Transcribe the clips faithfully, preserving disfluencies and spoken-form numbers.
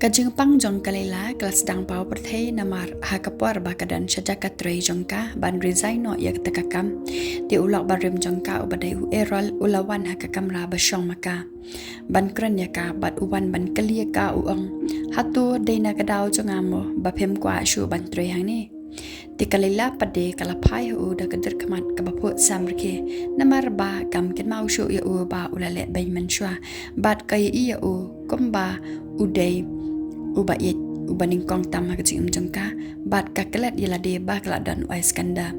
Ka jingpang jong ka Leila ka la sdang paw pyrthei namar ha ka por ba ka don sha jaka trei jong ka ban resign noh ïa kata ka kam, te u lok barim jong ka uba dei u Errol u la wan ha ka kamra ba shong ma ka ban kren ïa ka bad u wan ban kylli ïa ka, u ong, "Hato dei na ka daw jong nga mo ba phim kwah shuh ban trei hangne?" Te ka Leila pat de ka la phai ha u da ka dyrkhmat kaba phuh sam rkhe, namar ba kam kynmaw shuh ïa u ba u la leh beiñ mynshuwa bad ka ïohi ïa u kumba u dei uba ïeit, uba nyngkong tam ha ka jingim jong ka, bad ka klet ïa lade ba ka la don u Iskander.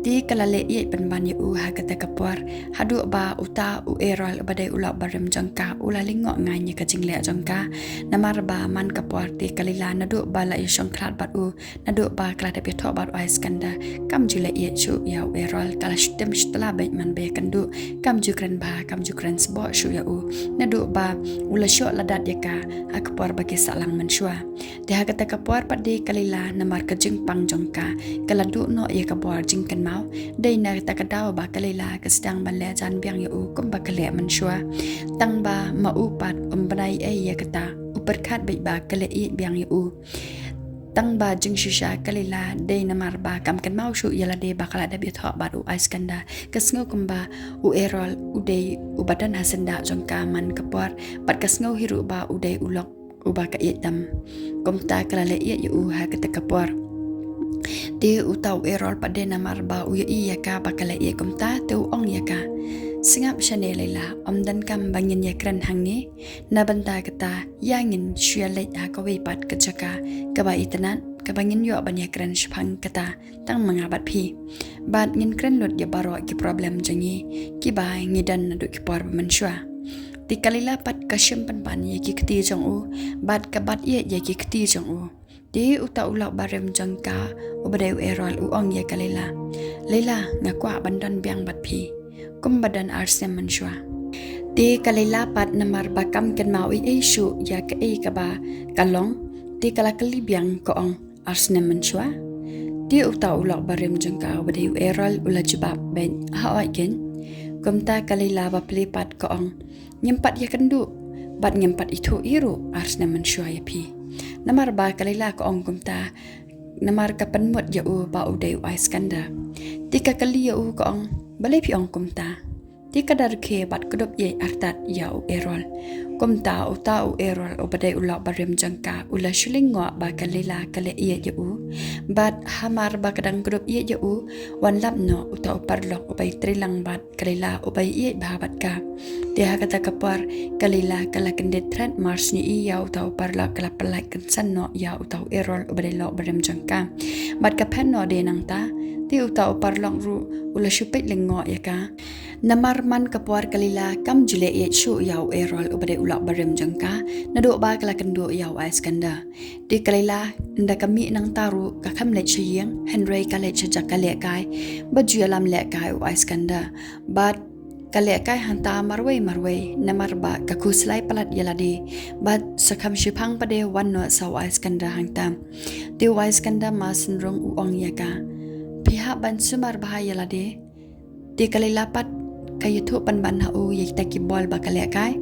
Te ka la leh ïeit pynban ïa u ha kata ka por, haduh ba uta u Errol uba dei u lok barim jong ka u la lyngngoh ngan ïa ka jingleh jong ka. Namar ba man ka por te ka Leila naduh ba la ïashong khlad bad u, naduh ba ka la dep ïathoh bad u Iskander, kam ju leh ïeit shuh ïa u Errol, ka la shtem shtlah beit man ba ïakynduh, kam ju kren bha, kam ju kren sboh shuh ïa u, naduh ba u la shoh la dat ïa ka ha ka por ba ki sah lang mynshuwa. Te ha kata ka por pat de ka Leila namar ka jingpang jong ka, ka la duh noh ïa ka bor jingkynmaw, dei na kata ka daw ba ka Leila ka sdang ban leh jan biang ïa u kumba ka leh mynshuwa. Tang ba ma u pat um bnai ei ïa kata, u pyrkhat beit ba ka leh ïeit biang ïa u. Tang ba jingshisha ka Leila dei namar ba kam kynmaw shuh ïa lade ba ka la dep ïathoh bad u Iskander. Ka sngew kumba u Errol u dei uba don ha syndah jong ka man ka por, bad ka sngew hi ruh ba u dei u lok uba ka ïeit tam. Kumta ka la leh ïeit ïa u ha kata ka por. Te uta u Errol pat de namar ba u ïohi ïa ka ba ka leh ïeit kumta, te u ong ïa ka, "Sngap shane Leila, ym donkam ba ngin ïakren hangne. Na bynta kata, ïa ngin shu ïaleit ha kawei pat ka jaka kaba itynnad, kaba ngin ïoh ban ïakren shaphang kata tang ma nga bad phi. Bad ngin kren lut ïa baroh ki problem jong ngi kiba ngi don naduh ki por ba mynshuwa." Te ka Leila pat ka shim pynban ïa ki kti jong u, bad ka bat ïeit ïa ki kti jong u. Te uta u lok barim jong ka uba dei u Errol u ong ïa ka Leila, "Leila, nga kwah ban don biang bad phi kumba don ar snem mynshuwa." Te ka Leila pat namar ba kam kynmaw ei ei shuh ïa kaei kaba ka long, te ka la kylli biang, ka ong, "Ar snem mynshuwa?" Te uta u lok barim jong ka uba dei u Errol u la jubab beit, "Hooid keiñ." Kumta ka Leila ba plie pat ka ong, "Ngim pat ïakynduh bad ngim pat ithuh hi ruh ar snem mynshuwa ïa phi." Namar ba ka Leila ka ong kumta namar ka pynmut ïa u ba u dei u Iskander. Te ka kylli ïa u, ka ong, "Balei phi ong kumta?" Te ka da rkhie bad kdup ïeit artat ïa u Errol. Kumta uta u Errol uba dei u lok barim jong ka u la shu lyngngoh ba ka Leila ka leh ïeit ïa u. Bad hamar ba ka dang kdup ïeit ïa u, wan lap noh uta u paralok uba ïatrei lang bad ka Leila uba ïeit bha bad ka. Te ha kata ka por ka Leila ka la kyndit thret mar shu ïohi ïa uta u paralok, ka la pyllait kynsan noh ïa uta u Errol uba dei lok barim jong ka. Bad ka phet noh de nangta, te uta u paralok ruh u la shu peit lyngngoh ïa ka. Namar man ka por ka Leila kam ju leh ïeit shuh ïa u Errol uba dei u lok barim jong ka, naduh ba ka la kynduh ïa u Iskander. Te ka Leila ynda ka mih nangta ruh ka kham leit sha ïing, hynrei ka leit sha jaka lehkai ba ju ïalam lehkai u Iskander. Bad ka lehkai hangta marwei marwei namar ba ka khuslai palat ïa lade. Bad sa kham shiphang pat de wan noh sa u Iskander hangta. Te u Iskander ma synrung u ong ïa ka, "Phi hap ban sumar bha ïa lade." Te ka Leila pat ka ïathuh pynban ha u ïa kita ki bol ba ka lehkai.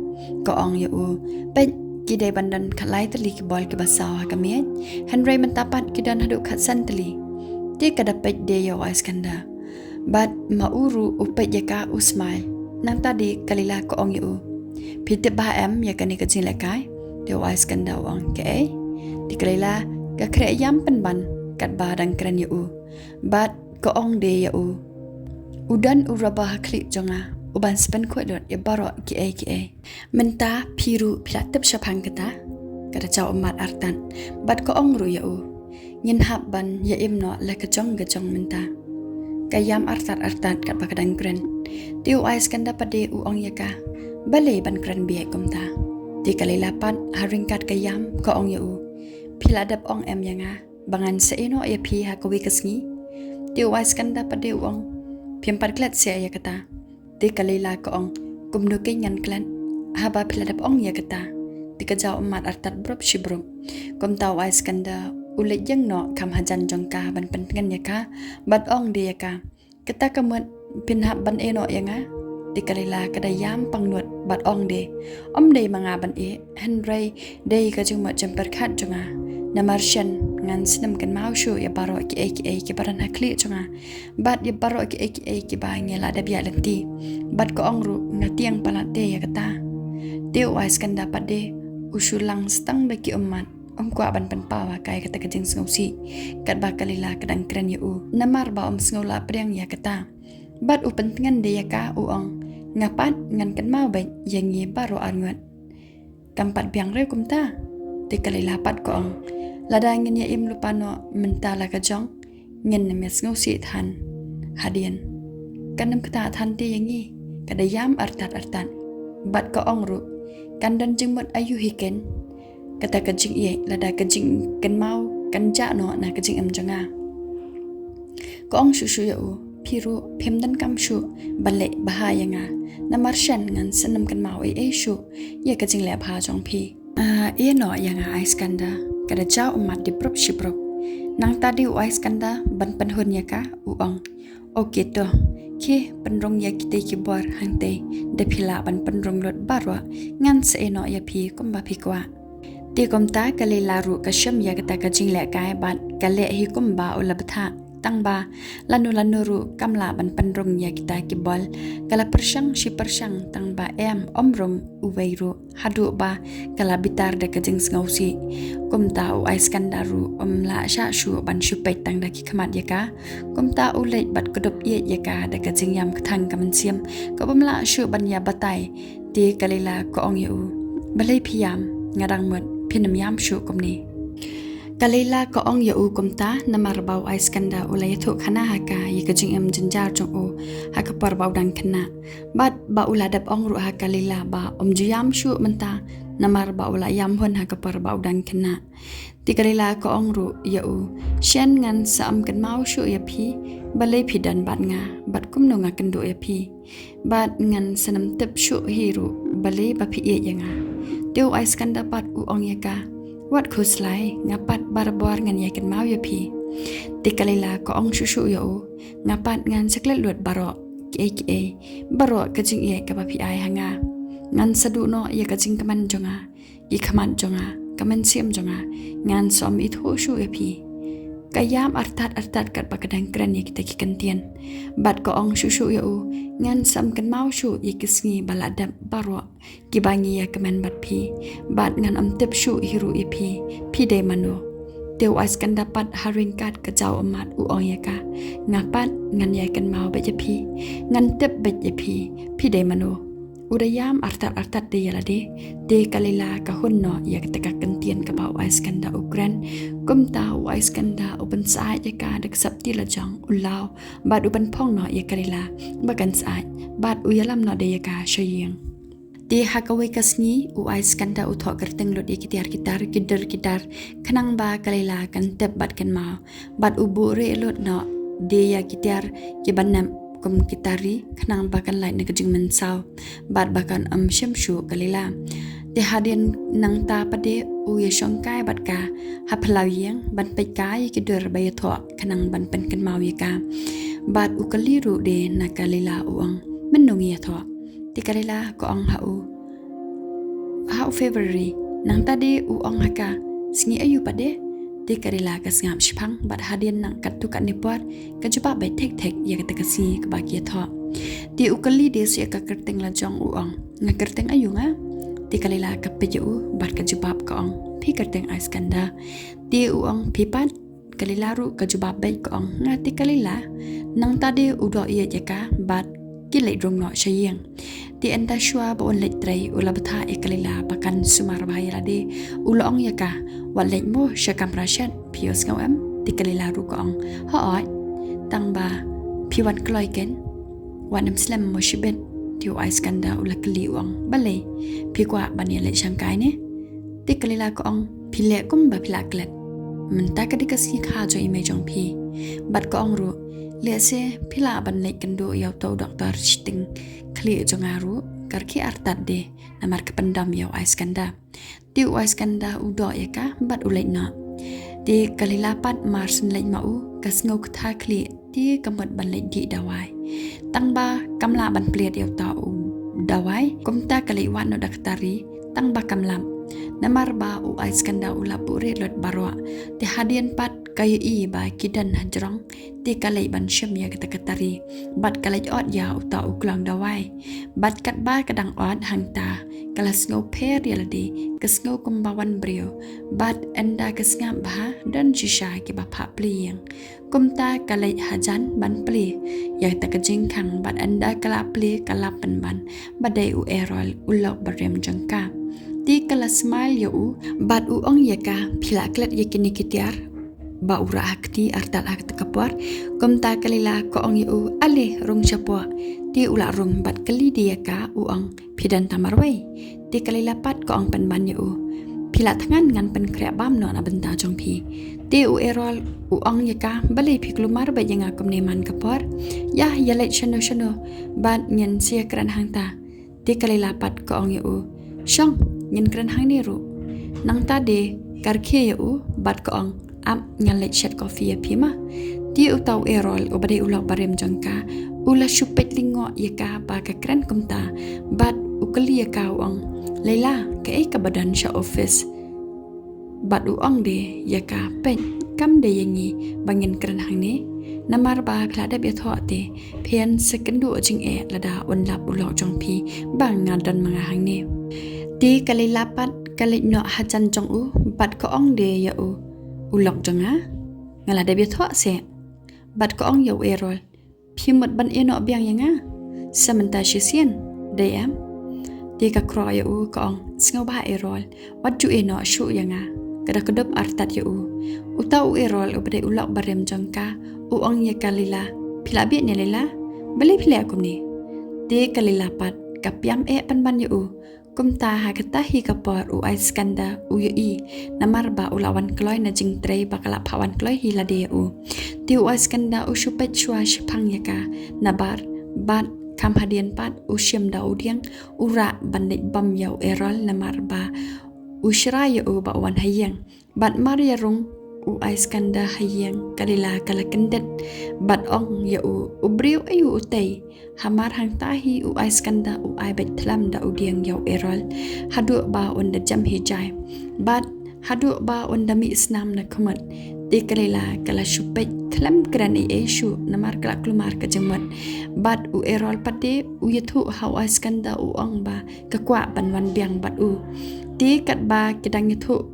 Ka ong ïa u, "Peit, ki dei ban don khatlai tylli ki bol kiba saw ha ka miej, hynrei mynta pat ki don haduh khatsan tylli." Te ka da peit de ïa u Iskander. Bad ma u ruh u peit ïa ka, u smile. Nangta de ka Leila ka ong ïa u, "Phi tip bha em ïa kane ka jinglehkai?" Te u Iskander u ong, "Kaei?" Te ka Leila ka khreh ïam pynban katba dang kren ïa u. Bad ka ong de ïa u, "U don u robber ha khlieh jong nga uban sa pynkhuid lut ïa baroh kiei kiei. Mynta phi ruh phi la tip shaphang kata?" Ka da jaw ummat artat bad ka ong ruh ïa u, "Ngin hap ban ïa im noh la ka jong ka jong mynta." Ka ïam artat artat katba ka dang kren. Te u Iskander pat de u ong ïa ka, "Balei ban kren bieit kumta?" Te ka Leila pat ha ryngkat ka ïam ka ong ïa u, "Phi la dep ong em ïa nga ba ngan sa ïehnoh ïa phi ha kawei ka sngi?" Te u Iskander pat de u ong, "Phim pat klet seh ïa kata." Te ka Leila ka ong, "Kumno keiñ ngan klet haba phi la dep ong ïa kata?" Te ka jaw ummat artat brup shi brup. Kumta u Iskander u leit ïeng noh kham hajan jong ka ban pyntngen ïa ka bad ong de ïa ka, "Kata ka mut phin hap ban ïehnoh ïa nga?" Te ka Leila ka da ïam pangnud bad ong de, ym dei ma nga ban ïeh, hynrei dei ka jingmut jingpyrkhat jong nga. Namar shen ngan snem kynmaw shuh ïa baroh kiei kiei kiba don ha khlieh jong nga, bad ïa baroh kiei kiei kiba ngi la dep ïaid lynti. Bad ka ong ruh, nga tieng palat te ïa kata. Te u Iskander pat de u shu lang stang da ki ummat, um kwah ban pynpaw ha ka ïa kata ka jingsngewsih katba ka Leila ka dang kren ïa u, namar ba um sngew lah pdiang ïa kata. Bad u pyntngen de ïa ka, u ong, nga pat ngan kynmaw beit ïa ngi baroh arngut. Kam pat biang ruh kumta. Te ka Leila pat ka ong, lada ngin ïa im lypa noh mynta la ka jong, ngin nym ïa sngewsih than hadien. Kan nym ktah than te ïa ngi, ka da ïam artat artat. Bad ka ong ruh, kan don jingmut aïu hi ken kata ka jingïeit lada ka jingkynmaw kan jah noh na ka jingim jong nga. Ka ong shuh shuh ïa u, phi ruh phim donkam shuh ban leh bha ïa nga, namar shen ngan snem kynmaw ei ei shuh ïa ka jingleh bha jong phi. Ah, ïeh noh ïa nga Iskander, ka da jaw ummat de prup shi prup. Nangta de u Iskander ban pynhun ïa ka, u ong, okay to, khie pynrung ïa kitei ki bor hangtei, da phi lah ban pynrung lut baroh, ngan sa ïeh noh ïa phi kumba phi kwah. Te kumta ka Leila ruh ka shem ïa kata ka jinglehkai bad ka leh hi kumba u la bthah. Tangba lano lano ruh kam lah ban pynrung ïa kita ki bor, ka la pyrshang shi pyrshang tangba em, ym rung uwei ruh, haduh ba ka la bitar da ka jingsngewsih. Kumta u Iskander ruh um lah shah shuh ban shu peit tang da ki khmat ïa ka. Kumta u leit bad kdup ïeit ïa ka da ka jingïam kthang ka mynsiem, ka bym lah shuh ban ïa batai. Te ka Leila ka ong ïa u, balei phi ïam, nga dang mut phin nym ïam shuh kumne. Ka Leila ka ong ïa u kumta namar ba u Iskander u la ïathuh khana ha ka ïa ka jingim jynjar jong u ha ka por ba u dang khynnah. Bad ba u la dep ong ruh ha ka Leila ba um ju ïam shuh mynta namar ba u la ïam hun ha ka por ba u dang khynnah. Te ka Leila ka ong ruh ïa u, shen ngan sa ym kynmaw shuh ïa phi, balei phi don bad nga, bad kumno nga kynduh ïa phi. Bad ngan sa nym tip shuh hi ruh balei ba phi ïeit ïa nga. Te u Iskander pat u ong ïa ka, wat khuslai, nga pat barabor ngan ïa kynmaw ïa phi. Te ka Leila ka ong shuh shuh ïa u, nga pat ngan sa klet lut baroh kiei kiei, baroh ka jingïeit kaba phi ai ha nga. Ngan sa duh noh ïa ka jingkmen jong nga, ki khmat jong nga, ka mynsiem jong nga, ngan sa ym ithuh shuh ïa phi. Ka ïam artat artat katba ka dang kren ïa kita ki kyntien. Bad ka ong shuh shuh ïa u, ngan sa ym kynmaw shuh ïa ki sngi ba la dep baroh kiba ngi ïa kmen bad phi. Bad ngan ym tip shuh hi ruh ïa phi, phi dei mano. Te u Iskander pat ha ryngkat ka jaw ummat u ong ïa ka, nga pat ngan ïa kynmaw beit ïa phi, ngan tip beit ïa phi, phi dei mano. U da ïam artat artat de ïa lade. Te ka Leila ka hun noh ïa kata ka kyntien kaba u Iskander u kren. Kumta u Iskander u pynsyaid ïa ka da ka septi lajong, u law, bad u pynphong noh ïa ka Leila ba kan syaid, bad u ïalam noh de ïa ka sha ïing. Te ha kawei ka sngi u Iskander u thoh kyrteng lut ïa ki tiar ki tar, ki dur ki dar, khnang ba ka Leila kan tip bad kynmaw. Bad u buh rieh lut noh de ïa ki tiar kiba nep kum ki tari, khnang ba kan lait na ka jingmynsaw bad ba kan ym shim shuh ka Leila. Te hadien nangta pat de u ïashongkai bad ka ha phyllaw ïing ban peit kai ïa ki dur ba ïathoh, khnang ban pynkynmaw ïa ka. Bad u kylli ruh de na ka Leila, u ong, mynno ngi ïathoh? Te ka Leila ka ong ha u, ha u February. Nangta de u ong ha ka, sngi aïu pat de? Te ka Leila ka sngap shiphang bad hadien nang katto katne por ka jubab beit thik thik ïa kata ka sngi kaba ki ïathoh. Te u kylli de sha ka kyrteng lajong, u ong, nga kyrteng aïu nga? Te ka Leila ka peit ïa u bad ka jubab ka ong, phi kyrteng Iskander. Te u ong, phi pat? Ka Leila ruh ka jubab beit ka ong, nga te ka Leila. Nangta de u doh ïeit ïa ka bad ki leit rung noh sha ïing. Te ynda shuwa ba un leit trei u la bthah ïa ka Leila ba kan sumar bha ïa lade. U la ong ïa ka, wat leit mo sha kamra shet, phi ïohsngew em? Te ka Leila ruh ka ong, hooid, tangba phi wan kloi ken, wat nym slem mo shibit. Te u Iskander u la kylli, u ong, balei, phi kwah ban ïaleit shangkai ne? Te ka Leila ka ong, phi leh kumba phi lah klet, mynta ka dei ka sngi kha jong i mei jong phi. Bad ka ong ruh, lehse phi lah ban leit kynduh ïa uto u doktor shiteng khlieh jong nga ruh, ka rkhie artat de namar ka pyndam ïa u Iskander. Te u Iskander u doh ïa ka bad u leit noh. Te ka Leila pat mar shen leit ma u ka sngew ktha khlieh, te ka mut ban leit dih dawai. Tangba kam lah ban plied ïa uta u dawai, kumta ka leit wad noh da ka tari, tang ba kam lap. Namar ba u Iskander u la buhrieh lut baroh. Te hadien pat ka ïohi ba ki don hajrong, te ka leit ban shim ïa kata ka tari. Bad ka leit ot ïa uta u klong dawai. Bad katba ka dang ot hangta, ka la sngew pher ïa lade, ka sngew kumba wan briew. Bad ynda ka sngap bha, don shisha kiba phah plie ïing. Kumta ka leit hajan ban plie ïa kata ka jingkhang, bad ynda ka la plie ka la pynban ba dei u Errol u lok barim jong ka. Te ka la smile ïa u, bad u ong ïa ka, phi la klet ïa kine ki tiar ba u rah ha kti artat ha kata ka por. Kumta ka Leila ka ong ïa u, ale rung shapoh. Te u la rung bad kylli de ïa ka, u ong, phi don tang marwei? Te ka Leila pat ka ong pynban ïa u, phi la thngan ngan pynkhreh bam noh na bynta jong phi. Te u Errol u ong ïa ka, balei phi kulmar bad ïa nga kumne man ka por? Ïa, ïa leit shano shano bad ngin sa ïakren hangta. Te ka Leila pat ka ong ïa u, shong, ngin kren hangne ruh. Nangta de ka rkhie ïa u bad ka ong, ap, ngan leit shet coffee ïa phi ma. Te uta u Errol uba dei u lok barim jong ka, u la shu peit lyngngoh ïa ka ba ka kren kumta, bad u kylli ïa ka, u ong, Leila, kaei kaba don sha office? Bad u ong de ïa ka, peit, kam dei ïa ngi ba ngin kren hangne. Namar ba phi la dep ïathoh te, phin sa kynduh jingeh lada un lap u lok jong phi ba nga don ma nga hangne. Te ka Leila pat ka leit noh hajan jong u, bad ka ong de ïa u, u lok jong nga? Nga la dep ïathoh seh. Bad ka ong ïa u Errol, phi mut ban ïeh noh biang ïa nga sa mynta shisien, dei em? Te ka khroh ïa u ka ong, sngewbha Errol, wat ju ïeh noh shuh ïa nga. Ka da kdup artat ïa u. Uta u Errol uba dei u lok barim jong ka, u ong ïa ka Leila, phi la bieit ne Leila? Balei phi leh kumne? Te ka Leila pat ka piam eh pynban ïa u. Kumta ha kata hi ka por u Iskander u ïohi, namar ba u la wan kloi na jingtrei ba ka la phah wan kloi hi lade ïa u. Te u Iskander u shu peit shuwa shaphang ïa ka nabar, bad kham hadien pat u shim da u dieng, u rah ban leit bam ïa u Errol namar ba u shrai ïa u ba u wan ha ïing. Bad mar ïa rung u Iskander ha ïing, ka Leila ka la kyndit bad ong ïa u, u briew aïu utei? Hamar hangta hi u Iskander u ai beit thlam da u dieng ïa u Errol, haduh ba un da jem hi jai, bad haduh ba un da mih snam na khmut. Te ka Leila ka la shu peit khlem kren ei ei shuh namar ka la kulmar ka jingmut. Bad u Errol pat de u ïathuh ha u Iskander, u ong ba ka kwah ban wan biang bad u. Te katba ki dang ïathuh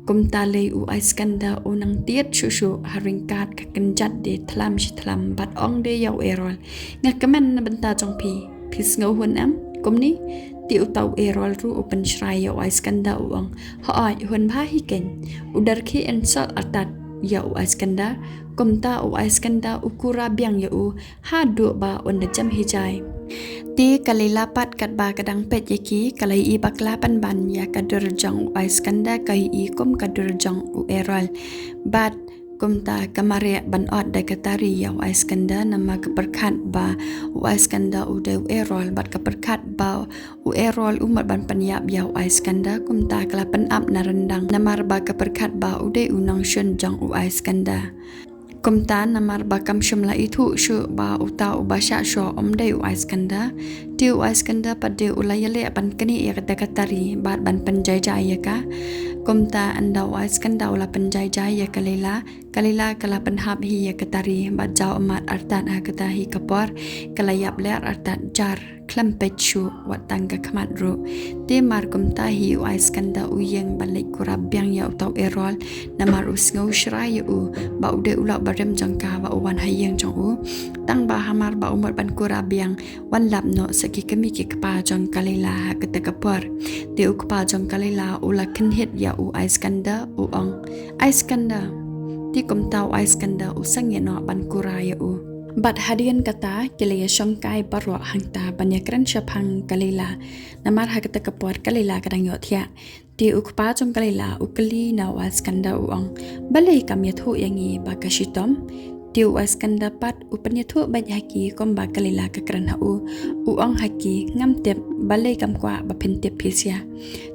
kumta lei, u Iskander u nang tied shuh shuh ha ryngkat ka kynjat de thlam shi thlam bad ong de ïa u Errol, nga kmen na bynta jong phi, phi sngewhun em? Kumne. Te uta u Errol ruh u pynshrai ïa u Iskander, u ong, hooid, hun bha hi keiñ. U da rkhie insult artat ïa u Iskander. Kumta u Iskander u kura biang ïa u haduh ba un da jem hi jai. Te ka Leila pat katba ka dang peit ïa ki, ka la ïohi bakla pynban ïa ka dur jong u Iskander, ka ïohi kum ka dur jong u Errol. Bad kumta ka mareh ban ot da ka tari ïa u Iskander namar ka pyrkhat ba u Iskander u dei u Errol, bad ka pyrkhat ba u Errol u mut ban pynïap ïa u Iskander. Kumta ka la pynap na ryndang namar ba ka pyrkhat ba u dei u nongshun jong u Iskander. Kumta namar ba kam shym la ithuh shuh ba uta uba shah shoh um dei u Iskander, te u Iskander pat de u la ïaleh ban knieh ïa kata ka tari bad ban pynjai jai ïa ka. Kumta ynda u Iskander u la pynjai jai ïa ka Leila, ka Leila ka la pynhap hi ïa ka tari bad jaw ummat artat ha kata hi ka por, ka la ïap ler artat jar khlem peit shuh wat tang ka khmat ruh. Te mar kumta hi u Iskander u ïeng ban leit kura biang ïa uta u Errol namar u sngew shrai ïa u ba u dei u lok barim jong ka ba u wan ha ïing jong u. Tang ba hamar ba u mut ban kura biang, wan lap noh sa ki kmie ki kpa jong ka Leila ha kata ka por. Te u kpa jong ka Leila u la kynhit ïa u Iskander, u ong, Iskander. Te kumta u Iskander u sangeh noh ban kura ïa u. Bad hadien kata ki la ïashongkai baroh hangta ban ïakren shaphang ka Leila. Namar ha kata ka por ka Leila ka dang ïohthiah. Te u kpa jong ka Leila u kylli na u Iskander, u ong, balei kam ïathuh ïa ngi ba ka shitom? Te u Iskander pat u pynïathuh beit ha ki kumba ka Leila ka kren ha u. U ong ha ki, ngam tip Balei kam kwah ba phin tip phi sha?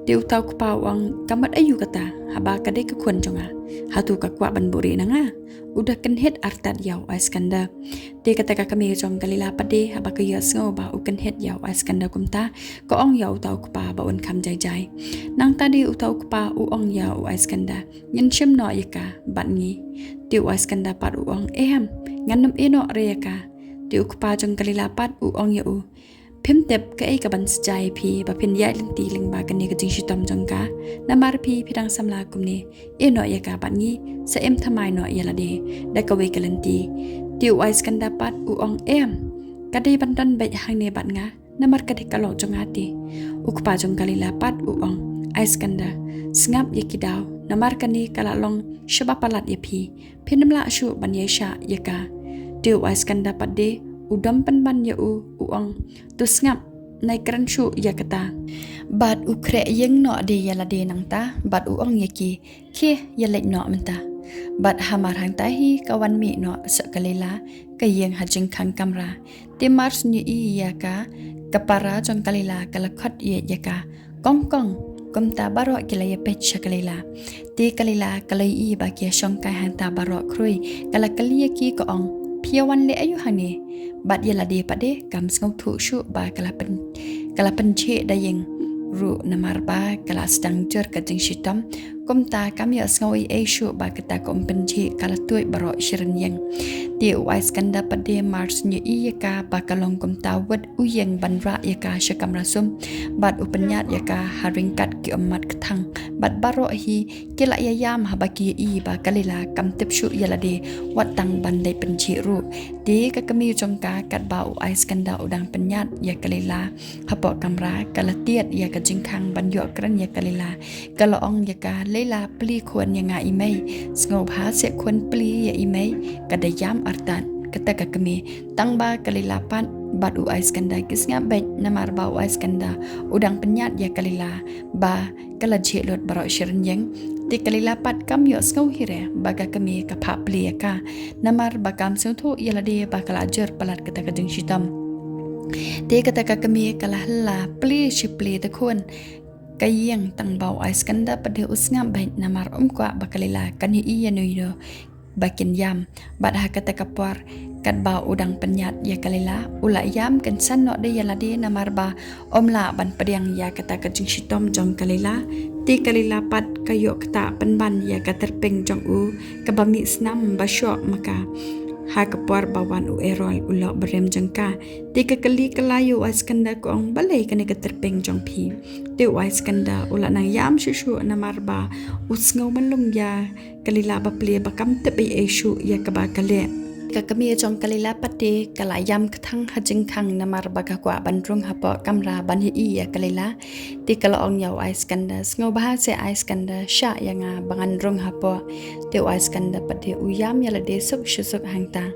Te uta u kpa u ong, ka mut aïu kata, haba ka dei ka khun jong nga? Hato ka kwah ban buhrieh na nga? U da kynhit artat ïa u Iskander. Te kata ka kmie jong ka Leila pat de, haba ka ïohsngew ba u kynhit ïa u Iskander kumta, ka ong ïa uta u kpa ba un kham jai jai. Nangta de uta u kpa u ong ïa u Iskander, ngin shim noh ïa ka bad ngi. Te u Iskander pat u ong, em, ngan nym ïeh noh re ïa ka. Te u kpa jong ka Leila pat u ong ïa u, phim tip kaei ka ban sa jia ïa phi ba phin ïaid lynti lyngba kane ka jingshitom jong ka. Namar phi, phi dang samla kumne, ïeh noh ïa ka bad ngi, sa im thymmai noh ïa lade da kawei ka lynti. Te u Iskander pat u ong, em, ka dei ban don beit hangne bad nga, namar ka dei ka lok jong nga te. U kpa jong ka Leila pat u ong, Iskander, sngap ïa ki daw, namar kane ka la long shaba palat ïa phi. Phin ym lah shuh ban ïaishah ïa ka. Te u Iskander pat de u dom pynban ïa u, u ong, to sngap, nai kren shuh ïa kata. Bad u khreh ïeng noh de ïa lade nangta bad u ong ïa ki, khie, ïaleit noh mynta. Bad hamar hangta hi ka wan mih noh sa ka Leila, ka ïeng ha jingkhang kamra. Te mar shu ïohi ïa ka, ka para jong ka Leila ka la khot ïa ïa ka, kong kong. Kumta baroh ki la ïapeit sha ka Leila. Te ka Leila ka la ïohi ba ki ïashong kai hangta baroh khrui, ka la kylli ïa ki ka ong, phi ïa wan leh aïu hangne? Bad ïa lade pat de kam sngewthuh shuh ba ka la pyn, ka la pynjhieh da ïing ruh, namar ba ka la sdang jur ka jingshitom. Kumta kam ïohsngew ei ei shuh ba kata ka um pynjhieh, ka la tuid baroh shi rynïeng. Te u Iskander pat de mar shu ïohi ïa ka ba ka long kumta, wat u ïeng ban rah ïa ka sha kamra sum bad u pynïaid ïa ka ha ryngkat ki ummat kthang. Bad baroh hi ki la ïa ïam haba ki ïohi ba ka Leila kam tip shuh ïa lade, wat tang ban leit pynjhieh ruh. Te ka kmie jong ka, katba u Iskander u dang pynïaid ïa ka Leila hapoh kamra, ka la tied ïa ka jingkhang ban ïoh kren ïa ka Leila. Ka la ong ïa ka, Leila, plie khun ïa nga i mei. Sngewbha seh khun, plie ïa i mei. Ka da ïam artat kata ka kmie. Tang ba ka Leila pat bad u Iskander ki sngap beit, namar ba u Iskander u dang pynïaid ïa ka Leila ba ka la jhieh lut baroh shi rynïeng. Te ka Leila pat kam ïohsngew hi re ba ka kmie ka phah plie ïa ka, namar ba kam sngewthuh ïa lade ba ka la jur palat kata ka jingshitom. Te kata ka kmie ka la hylla, plie shi plie te khun. Ka ïeng, tang ba u Iskander pat de u sngap beit, namar um kwah ba ka Leila kan ïohi ïa no ïa no ba kin ïam. Bad ha kata ka por, katba u dang pynïaid ïa ka Leila, u la ïam kynsan noh de ïa lade, namar ba um lah ban pdiang ïa kata ka jingshitom jong ka Leila. Te ka Leila pat ka ïoh ktah pynban ïa ka tyrpeng jong u, kaba mih snam ba shoh ma ka ha ka por ba wan u Erol u lok barim jong ka. Te ka kylli kylla ïa u Iskander, ka ong, balei kane ka tyrpeng jong phi? Te u Iskander u la nang ïam shuh shuh, namar ba u sngew myllung ïa ka Leila bapli ba kam tip ei ei shuh ïa kaba ka leh. Ka kmie jong ka Leila pat de ka la ïam kthang ha jingkhang, namar ba ka kwah ban rung hapoh kamra ban ïohi ïa ka Leila. Te ka la ong ïa u Iskander, sngewbha seh Iskander, shah ïa nga ba ngan rung hapoh. Te u Iskander pat de u ïam ïa lade suk shu suk hangta.